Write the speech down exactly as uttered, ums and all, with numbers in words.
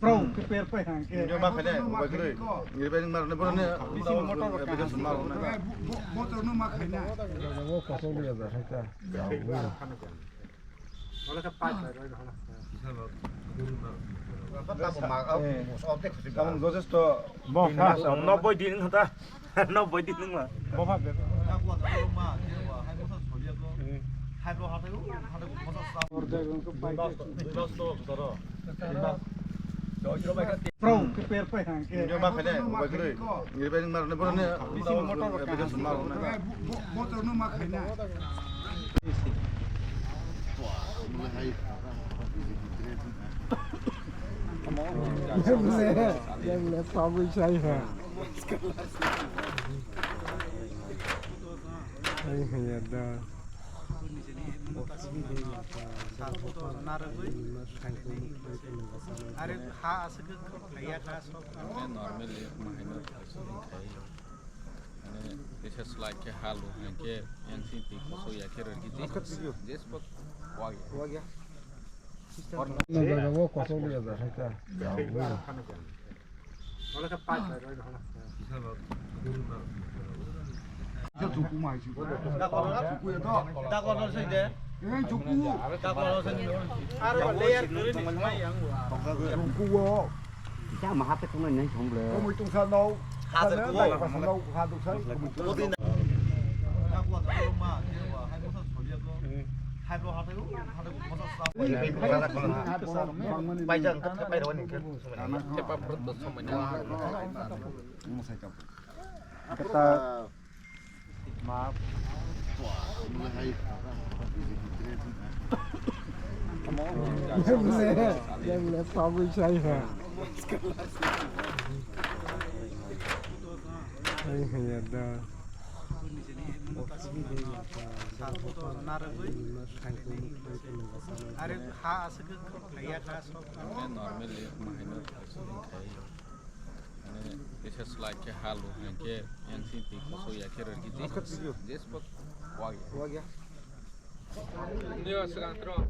Bro, ke per pai hang ke. Ndio ma khane, bai kre. Ngi bai mar ne bro ne. Bisi motor ka. Application mar ne. Bo, bo, motor no ma khane. Bo kosong dia da hai ta. Wala ka pai pai pai hana. Kamu jojesto. Bo ka. Nobboi din hata. Nobboi din nungma. Bo ka be. Bro, ke per pai hang ke. Ndio ma khane, bai kre. Ngi bai mar ne bro ne. Bisi motor ka. Application mar ne. Bo, bo, motor no ma khane. Yang le, yang le, yang le, pabui sai ha. Ai ha ya da. Are ha asuk khaya kha sok. Normally, mahino. Mane, kisa slide khe halo, hingke yang sini twi kusu ya khe rwrwk khe jis, jis bok wagya. Wagya. Orno jaga wo kosong dia da hai ta. Wala ka pai pai pai hana. Ita tuku mai si. Tuku ya to. Ita kono sai de. Eh, tuku. Ita kono sai de. Aro layer kuri ni mai yang. Tuku wo. Ita maha te kono nai thong ble. Ko mui tung sa no. Ha de ko. Sa no ha du sai. Ko mui tung sa. Bai jang ka pai ro ni ke. Te pa pro to so mai na. Kata. Maaf. Yang le, yang le, pabui sai ha. Ai ha ya da. Are ha asuk khaya kha sok. Normally, mahino. Mane, kisa slide khe halo, hingke yang sini twi kusu ya khe rwrwk khe jis, jis bok wagya. Wagya. Ndio, sekarang terus.